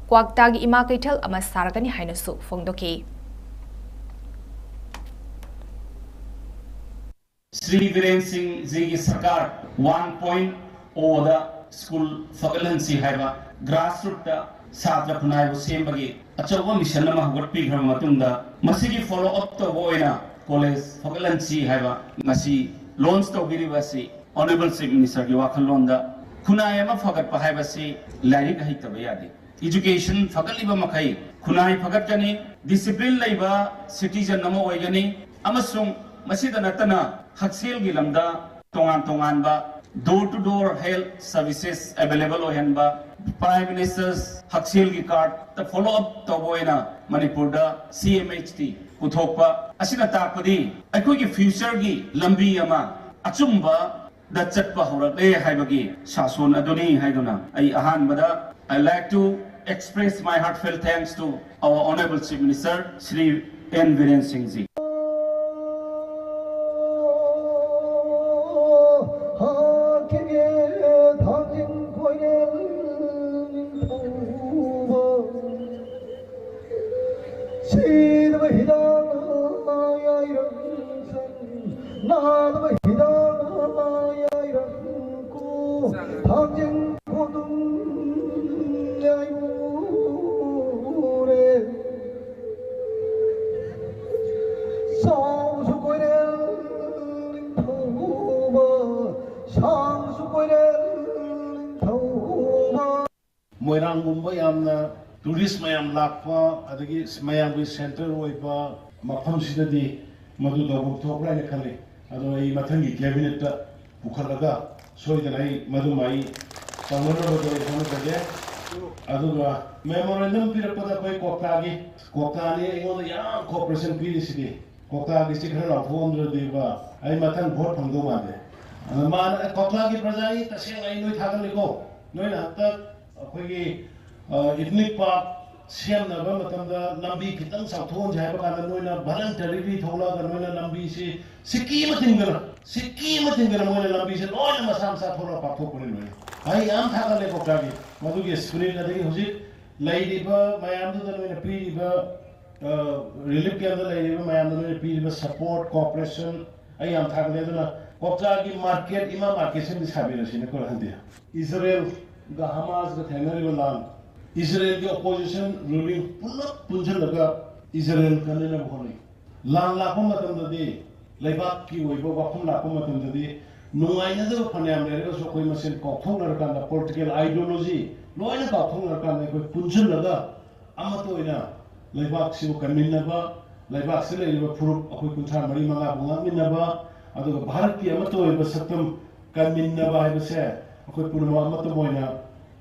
ꯀ꯭ꯋꯥꯛꯇꯥꯒꯤ ꯏꯃꯥ ꯀꯩꯊꯦꯜ ꯑꯃ ꯁꯥꯔꯒꯅꯤ ꯍꯥꯏꯅꯁꯨ ꯐꯣꯡꯗꯣꯛꯈꯤ꯫ ꯁ꯭ꯔꯤ ꯕꯤꯔꯦꯟ ꯁꯤꯡ ꯖꯤꯒꯤ ꯁꯔꯀꯥꯔ ꯋꯥꯟ ꯄꯣꯏꯟ ꯑꯣꯗ ꯁ꯭ꯀꯨꯜ ꯐꯒꯠꯍꯟꯁꯤ ꯍꯥꯏꯕ ꯒ꯭ꯔꯥꯁꯔꯨꯠꯇ ꯁꯥꯇ꯭ꯔ ꯈꯨꯟꯅꯥꯏꯕꯨ ꯁꯦꯝꯕꯒꯤ ꯑꯆꯧꯕ ꯃꯤꯁꯟ ꯑꯃ ꯍꯧꯒꯠꯄꯤꯈ꯭ꯔꯕ ꯃꯇꯨꯡꯗ, ꯃꯁꯤꯒꯤ ꯐꯣꯂꯣ ꯑꯞ ꯇꯧꯕ ꯑꯣꯏꯅ ꯀꯣꯂꯦꯖ ꯐꯒꯠꯍꯟꯁꯤ ꯍꯥꯏꯕ ꯉꯁꯤ ꯂꯣꯟꯆ ꯇꯧꯕꯤꯔꯤꯕ ꯑꯁꯤ ꯑꯣꯅꯔꯦꯕꯜ ꯆꯤꯐ ꯃꯤꯅꯤꯁꯇꯔꯒꯤ ꯋꯥꯈꯜꯂꯣꯟꯗ ꯈꯨꯟꯅꯥꯏ ꯑꯃ ꯐꯒꯠꯄ ꯍꯥꯏꯕꯁꯤ ꯂꯥꯏꯔꯤꯛ ꯍꯩꯇꯕ ꯌꯥꯗꯦ꯫ ꯏꯖꯨꯀꯦꯁꯟ ꯐꯒꯠꯂꯤꯕ ꯃꯈꯩ ꯈꯨꯟꯅꯥꯏ ꯐꯒꯠꯀꯅꯤ, ꯗꯤꯁꯤꯄ꯭ꯂꯤꯟ ꯂꯩꯕ ꯁꯤꯇꯤꯖꯟ ꯑꯃ ꯑꯣꯏꯒꯅꯤ, ꯑꯃꯁꯨꯡ ꯃꯁꯤꯗ ꯅꯠꯇꯅ ꯍꯛꯁꯦꯜꯒꯤ ꯂꯝꯗ ꯇꯣꯉꯥꯟ ꯇꯣꯉꯥꯟꯕ door to door health services available ꯑꯣꯏꯍꯟꯕ, Prime Minister's ꯍꯛꯁꯦꯜꯒꯤ ꯀꯥꯔꯗꯇ ꯐꯣꯂꯣ ꯑꯞ ꯇꯧꯕ ꯑꯣꯏꯅ ꯃꯅꯤꯄꯨꯔꯗ ꯁꯤ ꯑꯦꯝ ꯑꯩꯆ ꯇꯤ ꯄꯨꯊꯣꯛꯄ ꯑꯁꯤꯅ ꯇꯥꯛꯄꯗꯤ ꯑꯩꯈꯣꯏꯒꯤ ꯐ꯭ꯌꯨꯆꯔꯒꯤ ꯂꯝꯕꯤ ꯑꯃ ꯑꯆꯨꯝꯕ ꯗ ꯆꯠꯄ ꯍꯧꯔꯛꯂꯦ ꯍꯥꯏꯕꯒꯤ ꯁꯥꯁꯣꯟ ꯑꯗꯨꯅꯤ ꯍꯥꯏꯗꯨꯅ ꯑꯩ ꯑꯍꯥꯟꯕꯗ I like to express my heartfelt thanks to our Honorable Chief Minister Shri N Biren Singh ji. ꯁꯤꯗꯕ ꯍꯤꯗꯥꯛ ꯌꯥꯏꯔꯝ ꯁꯟ, ꯅꯥꯗꯕ ꯍꯤꯗꯥꯛ ꯊꯥꯡꯖꯤꯡ ꯈꯣꯡꯗ꯭ꯔꯨꯝ ꯌꯥꯏꯃꯨꯔꯦ꯫ ꯆꯥꯎꯁꯨ ꯀꯣꯏꯔꯦꯜ ꯅꯤꯡꯊꯧꯕ, ꯁꯥꯡꯁꯨ ꯀꯣꯏꯔꯦꯜ ꯅꯤꯡꯊꯧꯕ꯫ ꯃꯣꯏꯔꯥꯡꯒꯨꯝꯕ ꯌꯥꯝꯅ ꯇꯨꯔꯤꯁ ꯃꯌꯥꯝ ꯂꯥꯛꯄ, ꯑꯗꯒꯤ ꯃꯌꯥꯝꯒꯤ ꯁꯦꯟꯇꯔ ꯑꯣꯏꯕ ꯃꯐꯝꯁꯤꯗꯗꯤ ꯃꯗꯨ ꯇꯧꯐꯝ ꯊꯣꯛꯄ꯭ꯔꯥ ꯍꯥꯏꯅ ꯈꯜꯂꯤ꯫ ꯑꯗꯣ ꯑꯩ ꯃꯊꯪꯒꯤ ꯀꯦꯕꯤꯅꯦꯠꯇ ꯄꯨꯈꯠꯂꯒ ꯁꯣꯏꯗꯅ ꯑꯩ ꯃꯗꯨꯃ ꯑꯩ ꯇꯧꯅꯅꯕꯗꯣ ꯑꯩ ꯍꯣꯠꯅꯖꯒꯦ꯫ ꯑꯗꯨꯒ ꯃꯦꯃꯣꯔꯦꯟꯗꯝ ꯄꯤꯔꯛꯄꯗ ꯑꯩꯈꯣꯏ ꯀ꯭ꯋꯥꯛꯇꯥꯒꯤ, ꯀ꯭ꯋꯥꯛꯇꯥꯅꯤ ꯑꯩꯉꯣꯟꯗ ꯌꯥꯝ ꯀꯣꯑꯣꯄꯔꯦꯁꯟ ꯄꯤꯔꯤꯁꯤꯗꯤ꯫ ꯀ꯭ꯋꯥꯛꯇꯥꯒꯤꯁꯤ ꯈꯔ ꯂꯥꯎꯊꯣꯛꯑꯝꯗ꯭ꯔꯗꯤꯕ ꯑꯩ ꯃꯊꯪ ꯚꯣꯠ ꯐꯪꯗꯧ ꯃꯥꯟꯗꯦ꯫ ꯑꯗ ꯃꯥꯅ, "ꯑꯦ, ꯀ꯭ꯋꯥꯛꯇꯥꯒꯤ ꯄ꯭ꯔꯖꯥ, ꯑꯩ ꯇꯁꯦꯡꯅ ꯑꯩ ꯅꯣꯏ ꯊꯥꯒꯠꯂꯤꯀꯣ꯫ ꯅꯣꯏꯅ ꯍꯟꯗꯛ ꯑꯩꯈꯣꯏꯒꯤ, ꯑ, ꯏꯊꯅꯤꯛ ꯄꯥꯔꯛ ꯁꯦꯝꯅꯕ ꯃꯇꯝꯗ ꯂꯝꯕꯤ ꯈꯤꯇꯪ ꯆꯥꯎꯊꯣꯛꯍꯟꯁꯦ ꯍꯥꯏꯕ ꯀꯥꯟꯗ ꯅꯣꯏꯅ ꯚꯂꯟꯇꯔꯤꯂꯤ ꯊꯣꯛꯂꯛꯑꯒ ꯅꯣꯏꯅ ꯂꯝꯕꯤꯁꯤ ꯁꯤꯀꯤ ꯑꯃ ꯊꯤꯡꯗꯅ, ꯁꯤꯀꯤ ꯑꯃ ꯊꯤꯡꯗꯅ ꯃꯣꯏꯅ ꯂꯝꯕꯤꯁꯦ ꯂꯣꯏꯅ ꯃꯁꯥ ꯃꯁꯥ ꯊꯣꯛꯂꯛꯑ ꯄꯥꯛꯊꯣꯛꯄꯅꯤ ꯂꯣꯏꯅ꯫ ꯑꯩ ꯌꯥꯝ ꯊꯥꯒꯠꯂꯦ ꯀ꯭ꯋꯥꯛꯇꯥꯒꯤ ꯃꯗꯨꯒꯤ ꯁ꯭ꯄꯤꯔꯤꯠ꯫ ꯑꯗꯒꯤ ꯍꯧꯖꯤꯛ ꯂꯩꯔꯤꯕ ꯃꯌꯥꯝꯗꯨꯗ ꯅꯣꯏꯅ ꯄꯤꯔꯤꯕ, ꯑ, ꯔꯤꯂꯤꯐ ꯀꯦꯝꯞꯇ ꯂꯩꯔꯤꯕ ꯃꯌꯥꯝꯗ ꯅꯣꯏꯅ ꯄꯤꯔꯤꯕ ꯁꯄꯣꯔꯠ, ꯀꯣꯑꯣꯄꯔꯦꯁꯟ ꯑꯩ ꯌꯥꯝ ꯊꯥꯒꯠꯂꯦ꯫ ꯑꯗꯨꯅ ꯀ꯭ꯋꯥꯛꯇꯥꯒꯤ ꯃꯥꯔꯀꯦꯠ, ꯏꯃꯥ ꯃꯥꯔꯀꯦꯠꯁꯤꯃꯗꯤ ꯁꯥꯕꯤꯔꯁꯤꯅꯦ ꯑꯩꯈꯣꯏ ꯍꯟꯗꯤ꯫ ꯏꯖꯔꯦꯜꯒ ꯍꯃꯥꯁꯒ ꯊꯦꯡꯅꯔꯤꯕ ꯂꯥꯟ, ꯏꯖꯔꯦꯜꯒꯤ ꯑꯣꯄꯣꯖꯤꯁꯟ ꯔꯨꯂꯤꯡ ꯄꯨꯂꯞ ꯄꯨꯟꯁꯤꯜꯂꯒ ꯏꯖꯔꯦꯜ ꯀꯟꯅꯅꯕ ꯍꯣꯠꯅꯩ꯫ ꯂꯥꯟ ꯂꯥꯛꯄ ꯃꯇꯝꯗꯗꯤ, ꯂꯩꯕꯥꯛꯀꯤ ꯑꯣꯏꯕ ꯋꯥꯐꯝ ꯂꯥꯛꯄ ꯃꯇꯝꯗꯗꯤ ꯅꯨꯡꯉꯥꯏꯅꯗꯕ ꯐꯅꯌꯥꯝ ꯂꯩꯔꯒꯁꯨ ꯑꯩꯈꯣꯏ ꯃꯁꯦꯟ ꯀꯥꯎꯊꯣꯛꯅꯔꯀꯥꯟꯗ, ꯄꯣꯂꯤꯇꯤꯀꯦꯜ ꯑꯥꯏꯗꯤꯌꯣꯂꯣꯖꯤ ꯂꯣꯏꯅ ꯀꯥꯎꯊꯣꯛꯅꯔꯀꯥꯟꯗ ꯑꯩꯈꯣꯏ ꯄꯨꯟꯁꯤꯜꯂꯒ ꯑꯃꯠꯇ ꯑꯣꯏꯅ ꯂꯩꯕꯥꯛꯁꯤꯕꯨ ꯀꯟꯃꯤꯟꯅꯕ, ꯂꯩꯕꯥꯛꯁꯤꯗ ꯂꯩꯔꯤꯕ ꯐꯨꯔꯨꯞ ꯑꯩꯈꯣꯏ ꯀꯨꯟꯊ꯭ꯔꯥ ꯃꯔꯤ ꯃꯉꯥꯕꯨ ꯉꯥꯛꯃꯤꯟꯅꯕ, ꯑꯗꯨꯒ ꯚꯥꯔꯠꯀꯤ ꯑꯃꯠꯇ ꯑꯣꯏꯕ ꯁꯛꯇꯝ ꯀꯟꯃꯤꯟꯅꯕ ꯍꯥꯏꯕꯁꯦ ꯑꯩꯈꯣꯏ ꯄꯨꯝꯅꯃꯛ ꯑꯃꯠꯇ ꯑꯣꯏꯅ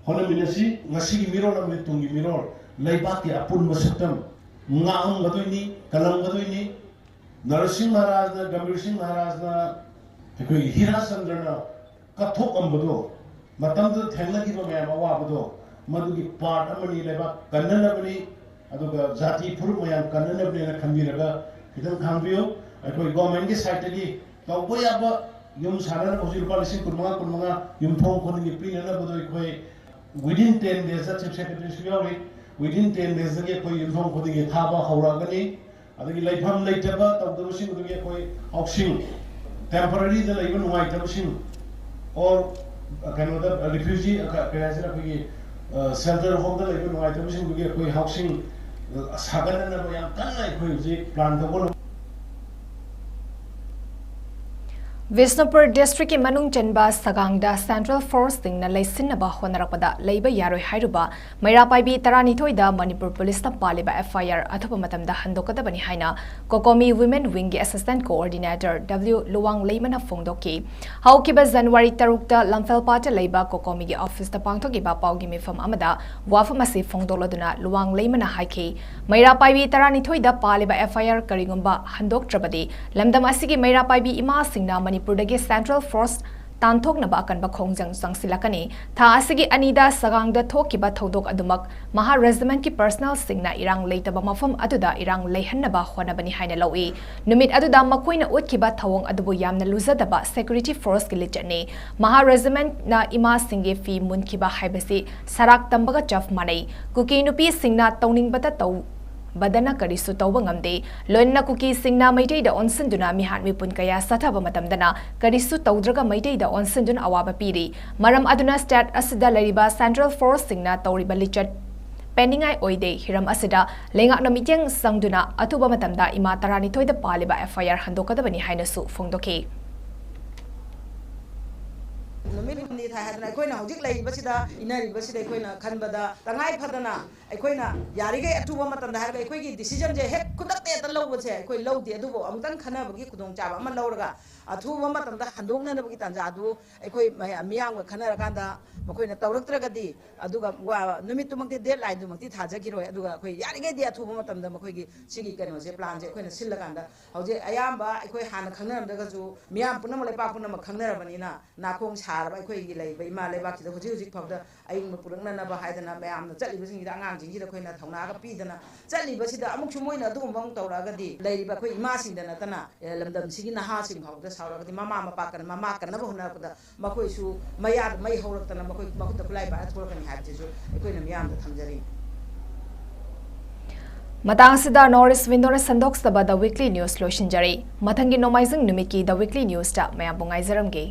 ꯍꯣꯠꯅꯃꯤꯟꯅꯁꯤ꯫ ꯉꯁꯤꯒꯤ ꯃꯤꯔꯣꯜ ꯑꯃꯗꯤ ꯇꯨꯡꯒꯤ ꯃꯤꯔꯣꯜ, ꯂꯩꯕꯥꯛꯀꯤ ꯑꯄꯨꯟꯕ ꯁꯛꯇꯝ ꯉꯥꯛꯑꯝꯒꯗꯣꯏꯅꯤ, ꯀꯜꯂꯝꯒꯗꯣꯏꯅꯤ꯫ ꯅꯔꯁꯤꯡ ꯃꯍꯥꯔꯥꯖꯅ, ꯒꯝꯚꯤꯔ ꯁꯤꯡ ꯃꯍꯥꯔꯥꯖꯅ, ꯑꯩꯈꯣꯏꯒꯤ ꯍꯤꯔꯥꯆꯟꯗ꯭ꯔꯅ ꯀꯠꯊꯣꯛꯑꯝꯕꯗꯣ ꯃꯇꯝꯗꯨꯗ ꯊꯦꯡꯅꯈꯤꯕ ꯃꯌꯥꯝ ꯑꯋꯥꯕꯗꯣ, ꯃꯗꯨꯒꯤ ꯄꯥꯔꯠ ꯑꯃꯅꯤ, ꯂꯩꯕꯥꯛ ꯀꯟꯅꯅꯕꯅꯤ, ꯑꯗꯨꯒ ꯖꯥꯇꯤ ꯐꯨꯔꯨꯞ ꯃꯌꯥꯝ ꯀꯟꯅꯅꯕꯅꯦꯅ ꯈꯟꯕꯤꯔꯒ ꯈꯤꯇꯪ ꯈꯥꯡꯕꯤꯌꯨ꯫ ꯑꯩꯈꯣꯏ ꯒꯣꯔꯃꯦꯟꯒꯤ ꯁꯥꯏꯠꯇꯒꯤ ꯇꯧꯕ ꯌꯥꯕ ꯌꯨꯝ ꯁꯥꯅꯅꯕ ꯍꯧꯖꯤꯛ ꯂꯨꯄꯥ ꯂꯤꯁꯤꯡ ꯀꯨꯟꯃꯉꯥ, ꯀꯨꯟꯃꯉꯥ ꯌꯨꯝꯊꯣꯡ ꯈꯨꯗꯤꯡꯒꯤ ꯄꯤꯅꯅꯕꯗꯣ ꯑꯩꯈꯣꯏ within ten days ꯆꯤꯐ ꯁꯦꯀ꯭ꯔꯦꯇꯔꯤꯁꯨ ꯌꯥꯎꯔꯤ, within ten days ꯑꯩꯈꯣꯏ ꯌꯨꯝꯊꯣꯡ ꯈꯨꯗꯤꯡꯒꯤ ꯊꯥꯕ ꯍꯧꯔꯛꯑꯒꯅꯤ꯫ ꯑꯗꯒꯤ ꯂꯩꯐꯝ ꯂꯩꯇꯕ ꯇꯧꯗꯕꯁꯤꯡ ꯑꯗꯨꯒꯤ ꯑꯩꯈꯣꯏ ꯍꯥꯎꯁꯤꯡ, ꯇꯦꯝꯄꯔꯔꯤꯗ ꯂꯩꯕ ꯅꯨꯡꯉꯥꯏꯇꯕꯁꯤꯡ, ꯑꯣꯔ ꯀꯩꯅꯣꯗ ꯔꯤꯐ꯭ꯌꯨꯖꯤ ꯀꯩ ꯍꯥꯏꯁꯤꯔ, ꯑꯩꯈꯣꯏꯒꯤ ꯁꯦꯜꯇꯔ ꯍꯣꯝꯗ ꯂꯩꯕ ꯅꯨꯡꯉꯥꯏꯇꯕꯁꯤꯡꯗꯨꯒꯤ ꯑꯩꯈꯣꯏ ꯍꯥꯎꯁꯤꯡ ꯁꯥꯒꯠꯅꯅꯕ ꯌꯥꯝ ꯀꯟꯅ ꯑꯩꯈꯣꯏ ꯍꯧꯖꯤꯛ ꯄ꯭ꯂꯥꯟ ꯇꯧꯕ꯫ ꯕꯤꯁꯅꯨꯄꯨꯔ ꯗꯤꯁꯇ꯭ꯔꯤꯛꯀꯤ ꯃꯅꯨꯡ ꯆꯟꯕ ꯁꯒꯥꯡꯗ ꯁꯦꯟꯇ꯭ꯔꯦꯜ ꯐꯣꯔꯁꯁꯤꯡꯅ ꯂꯩꯁꯤꯟꯅꯕ ꯍꯣꯠꯅꯔꯛꯄꯗ ꯂꯩꯕ ꯌꯥꯔꯣꯏ ꯍꯥꯏꯔꯨꯕ ꯃꯩꯔꯥ ꯄꯥꯏꯕꯤ ꯇꯔꯥꯅꯤꯊꯣꯏꯗ ꯃꯅꯤꯄꯨꯔ ꯄꯨꯂꯤꯁꯅ ꯄꯥꯜꯂꯤꯕ ꯑꯦꯐ ꯑꯥꯏ ꯑꯥꯔ ꯑꯊꯨꯕ ꯃꯇꯝꯗ ꯍꯟꯗꯣꯛꯀꯗꯕꯅꯤ ꯍꯥꯏꯅ ꯀꯣꯀꯣꯃꯤ ꯋꯤꯃꯦꯟ ꯋꯤꯡꯒꯤ ꯑꯦꯁꯤꯁꯇꯦꯟꯠ ꯀꯣꯑꯣꯔꯗꯤꯅꯦꯇꯔ ꯗꯕ꯭ꯂꯤꯎ ꯂꯨꯋꯥꯡꯂꯩꯃꯅ ꯐꯣꯡꯗꯣꯛꯈꯤ꯫ ꯍꯧꯈꯤꯕ ꯖꯅꯋꯥꯔꯤ ꯇꯔꯨꯛꯇ ꯂꯝꯐꯦꯜꯄꯥꯠꯇ ꯂꯩꯕ ꯀꯣꯀꯣꯃꯤꯒꯤ ꯑꯣꯐꯤꯁꯇ ꯄꯥꯡꯊꯣꯛꯈꯤꯕ ꯄꯥꯎꯒꯤ ꯃꯤꯐꯝ ꯑꯃꯗ ꯋꯥꯐꯝ ꯑꯁꯤ ꯐꯣꯡꯗꯣꯛꯂꯗꯨꯅ ꯂꯨꯋꯥꯡꯂꯩꯃꯅ ꯍꯥꯏꯈꯤ, ꯃꯩꯔꯥ ꯄꯥꯏꯕꯤ ꯇꯔꯥꯅꯤꯊꯣꯏꯗ ꯄꯥꯜꯂꯤꯕ ꯑꯦꯐ ꯑꯥꯏ ꯑꯥꯔ ꯀꯔꯤꯒꯨꯝꯕ ꯍꯟꯗꯣꯛꯇ꯭ꯔꯕꯗꯤ ꯂꯝꯗꯝ ꯑꯁꯤꯒꯤ ꯃꯩꯔꯥ ꯄꯥꯏꯕꯤ ꯏꯃꯥꯁꯤꯡꯅ ꯃꯅꯤꯄꯨꯔꯗꯒꯤ ꯁꯦꯟꯇ꯭ꯔꯦꯜ ꯐꯣꯔꯁ ꯇꯥꯟꯊꯣꯛꯅꯕ ꯑꯀꯟꯕ ꯈꯣꯡꯖꯪ ꯆꯪꯁꯤꯜꯂꯛꯀꯅꯤ꯫ ꯊꯥ ꯑꯁꯤꯒꯤ ꯑꯅꯤꯗ ꯁꯒꯥꯡꯗ ꯊꯣꯛꯈꯤꯕ ꯊꯧꯗꯣꯛ ꯑꯗꯨꯃꯛ ꯃꯍꯥ ꯔꯦꯖꯤꯃꯦꯟꯠꯀꯤ ꯄꯔꯁꯅꯦꯜꯁꯤꯡꯅ ꯏꯔꯥꯡ ꯂꯩꯇꯕ ꯃꯐꯝ ꯑꯗꯨꯗ ꯏꯔꯥꯡ ꯂꯩꯍꯟꯅꯕ ꯍꯣꯠꯅꯕꯅꯤ ꯍꯥꯏꯅ ꯂꯧꯏ꯫ ꯅꯨꯃꯤꯠ ꯑꯗꯨꯗ ꯃꯈꯣꯏꯅ ꯎꯠꯈꯤꯕ ꯊꯧꯑꯣꯡ ꯑꯗꯨꯕꯨ ꯌꯥꯝꯅ ꯂꯨꯖꯗꯕ ꯁꯦꯀ꯭ꯌꯨꯔꯤꯇꯤ ꯐꯣꯔꯁꯀꯤ ꯂꯤꯆꯠꯅꯤ꯫ ꯃꯍꯥ ꯔꯦꯖꯤꯃꯦꯟꯠꯅ ꯏꯃꯥꯁꯤꯡꯒꯤ ꯐꯤ ꯃꯨꯟꯈꯤꯕ ꯍꯥꯏꯕꯁꯤ ꯁꯔꯥꯛ ꯇꯝꯕꯒ ꯆꯞ ꯃꯥꯟꯅꯩ꯫ ꯀꯨꯀꯤ ꯅꯨꯄꯤꯁꯤꯡꯅ ꯇꯧꯅꯤꯡꯕꯇ ꯇꯧꯕꯗꯅ ꯀꯔꯤꯁꯨ ꯇꯧꯕ ꯉꯝꯗꯦ꯫ ꯂꯣꯏꯅꯅ ꯀꯨꯀꯤꯁꯤꯡꯅ ꯃꯩꯇꯩꯗ ꯑꯣꯟꯁꯤꯟꯗꯨꯅ ꯃꯤꯍꯥꯠ ꯃꯤꯄꯨꯟ ꯀꯌꯥ ꯆꯠꯊꯕ ꯃꯇꯝꯗꯅ ꯀꯔꯤꯁꯨ ꯇꯧꯗ꯭ꯔꯒ ꯃꯩꯇꯩꯗ ꯑꯣꯟꯁꯤꯟꯗꯨꯅ ꯑꯋꯥꯕ ꯄꯤꯔꯤ꯫ ꯃꯔꯝ ꯑꯗꯨꯅ ꯁ꯭ꯇꯦꯠ ꯑꯁꯤꯗ ꯂꯩꯔꯤꯕ ꯁꯦꯟꯇ꯭ꯔꯦꯜ ꯐꯣꯔꯁꯁꯤꯡꯅ ꯇꯧꯔꯤꯕ ꯂꯤꯆꯠ ꯄꯦꯟꯅꯤꯡꯉꯥꯏ ꯑꯣꯏꯗꯦ꯫ ꯍꯤꯔꯝ ꯑꯁꯤꯗ ꯂꯩꯉꯥꯛꯅ ꯃꯤꯠꯌꯦꯡ ꯆꯪꯗꯨꯅ ꯑꯊꯨꯕ ꯃꯇꯝꯗ ꯏꯃꯥ ꯇꯔꯥꯅꯤꯊꯣꯏꯗ ꯄꯥꯜꯂꯤꯕ ꯑꯦꯐ ꯑꯥꯏ ꯑꯥꯔ ꯍꯟꯗꯣꯛꯀꯗꯕꯅꯤ ꯍꯥꯏꯅꯁꯨ ꯐꯣꯡꯗꯣꯛꯈꯤ꯫ ꯅꯨꯃꯤꯠ ꯍꯨꯝꯅꯤ ꯊꯥꯏ ꯍꯥꯏꯗꯅ ꯑꯩꯈꯣꯏꯅ ꯍꯧꯖꯤꯛ ꯂꯩꯔꯤꯕꯁꯤꯗ, ꯏꯟꯅꯔꯤꯕꯁꯤꯗ ꯑꯩꯈꯣꯏꯅ ꯈꯟꯕꯗ ꯇꯉꯥꯏ ꯐꯗꯅ ꯑꯩꯈꯣꯏꯅ ꯌꯥꯔꯤꯈꯩ ꯑꯊꯨꯕ ꯃꯇꯝꯗ ꯍꯥꯏꯔꯒ ꯑꯩꯈꯣꯏꯒꯤ ꯗꯤꯁꯤꯖꯟꯁꯦ ꯍꯦꯛ ꯈꯨꯗꯛꯇ ꯍꯦꯛꯇ ꯂꯧꯕꯁꯦ ꯑꯩꯈꯣꯏ ꯂꯧꯗꯦ꯫ ꯑꯗꯨꯕꯨ ꯑꯃꯨꯛꯇꯪ ꯈꯟꯅꯕꯒꯤ ꯈꯨꯗꯣꯡꯆꯥꯕ ꯑꯃ ꯂꯧꯔꯒ ꯑꯊꯨꯕ ꯃꯇꯝꯗ ꯍꯟꯗꯣꯛꯅꯅꯕꯒꯤ ꯇꯥꯟꯖꯥꯗꯨ ꯑꯩꯈꯣꯏ ꯃꯌꯥꯝ, ꯃꯤꯌꯥꯝꯒ ꯈꯟꯅꯔꯀꯥꯟꯗ ꯃꯈꯣꯏꯅ ꯇꯧꯔꯛꯇ꯭ꯔꯒꯗꯤ, ꯑꯗꯨꯒ ꯋꯥ-, ꯅꯨꯃꯤꯠꯇꯨꯃꯛꯇꯤ, ꯗꯦꯠ ꯂꯥꯏꯟꯗꯨꯃꯛꯇꯤ ꯊꯥꯖꯈꯤꯔꯣꯏ꯫ ꯑꯗꯨꯒ ꯑꯩꯈꯣꯏ ꯌꯥꯔꯤꯈꯩꯗꯤ ꯑꯊꯨꯕ ꯃꯇꯝꯗ ꯃꯈꯣꯏꯒꯤ ꯁꯤꯒꯤ ꯀꯩꯅꯣꯁꯦ, ꯄ꯭ꯂꯥꯟꯁꯦ ꯑꯩꯈꯣꯏꯅ ꯁꯤꯜꯂꯀꯥꯟꯗ, ꯍꯧꯖꯤꯛ ꯑꯌꯥꯝꯕ ꯑꯩꯈꯣꯏ ꯍꯥꯟꯅ ꯈꯪꯅꯔꯝꯗ꯭ꯔꯒꯁꯨ ꯃꯤꯌꯥꯝ ꯄꯨꯝꯅꯃꯛ, ꯂꯩꯄꯥꯛ ꯄꯨꯝꯅꯃꯛ ꯈꯪꯅꯔꯕꯅꯤꯅ, ꯅꯥꯀꯣꯡ ꯁꯥꯔꯕ ꯑꯩꯈꯣꯏꯒꯤ ꯂꯩꯔꯤꯕ ꯏꯃꯥ ꯂꯩꯕꯥꯛꯁꯤꯗ ꯍꯧꯖꯤꯛ ꯍꯧꯖꯤꯛ ꯐꯥꯎꯗ ꯑꯏꯪꯕ ꯄꯨꯔꯛꯅꯅꯕ ꯍꯥꯏꯗꯅ ꯃꯌꯥꯝꯅ ꯆꯠꯂꯤꯕꯁꯤꯡꯁꯤꯗ, ꯑꯉꯥꯡꯁꯤꯡꯁꯤꯗ ꯑꯩꯈꯣꯏꯅ ꯊꯧꯅꯥꯒ ꯄꯤꯗꯅ ꯆꯠꯂꯤꯕꯁꯤꯗ, ꯑꯃꯨꯛꯁꯨ ꯃꯣꯏꯅ ꯑꯗꯨꯒꯨꯝꯕ ꯑꯃꯨꯛ ꯇꯧꯔꯛꯑꯒꯗꯤ ꯂꯩꯔꯤꯕ ꯑꯩꯈꯣꯏ ꯏꯃꯥꯁꯤꯡꯗ ꯅꯠꯇꯅ, ꯑꯦ, ꯂꯝꯗꯝꯁꯤꯒꯤ ꯅꯍꯥꯁꯤꯡ ꯐꯥꯎꯕꯗ ꯁꯥꯎꯔꯛꯑꯒꯗꯤ, ꯃꯃꯥ ꯃꯄꯥ ꯀꯟ-, ꯃꯃꯥ ꯀꯟꯅꯕ ꯍꯣꯠꯅꯔꯛꯄꯗ ꯃꯈꯣꯏꯁꯨ ꯃꯌꯥꯗ ꯃꯩ ꯍꯧꯔꯛꯇꯅ ꯃꯈꯣꯏ ꯃꯈꯨꯠꯇ ꯈꯨꯠꯂꯥꯏ ꯄꯥꯏꯔ ꯊꯣꯛꯂꯛꯀꯅꯤ ꯍꯥꯏꯕꯁꯤꯁꯨ ꯑꯩꯈꯣꯏꯅ ꯃꯤꯌꯥꯝꯗ ꯊꯝꯖꯔꯤ꯫ ꯃꯇꯥꯡ ꯑꯁꯤꯗ North East Window ꯅ ꯁꯟꯗꯣꯛꯆꯕ The Weekly News ꯂꯣꯏꯁꯤꯟꯖꯔꯤ꯫ ꯃꯊꯪꯒꯤ ꯅꯣꯡꯃꯥꯏꯖꯤꯡ ꯅꯨꯃꯤꯠꯀꯤ The Weekly News ꯇ ꯃꯌꯥꯝꯕꯨ ꯉꯥꯏꯖꯔꯝꯒꯦ꯫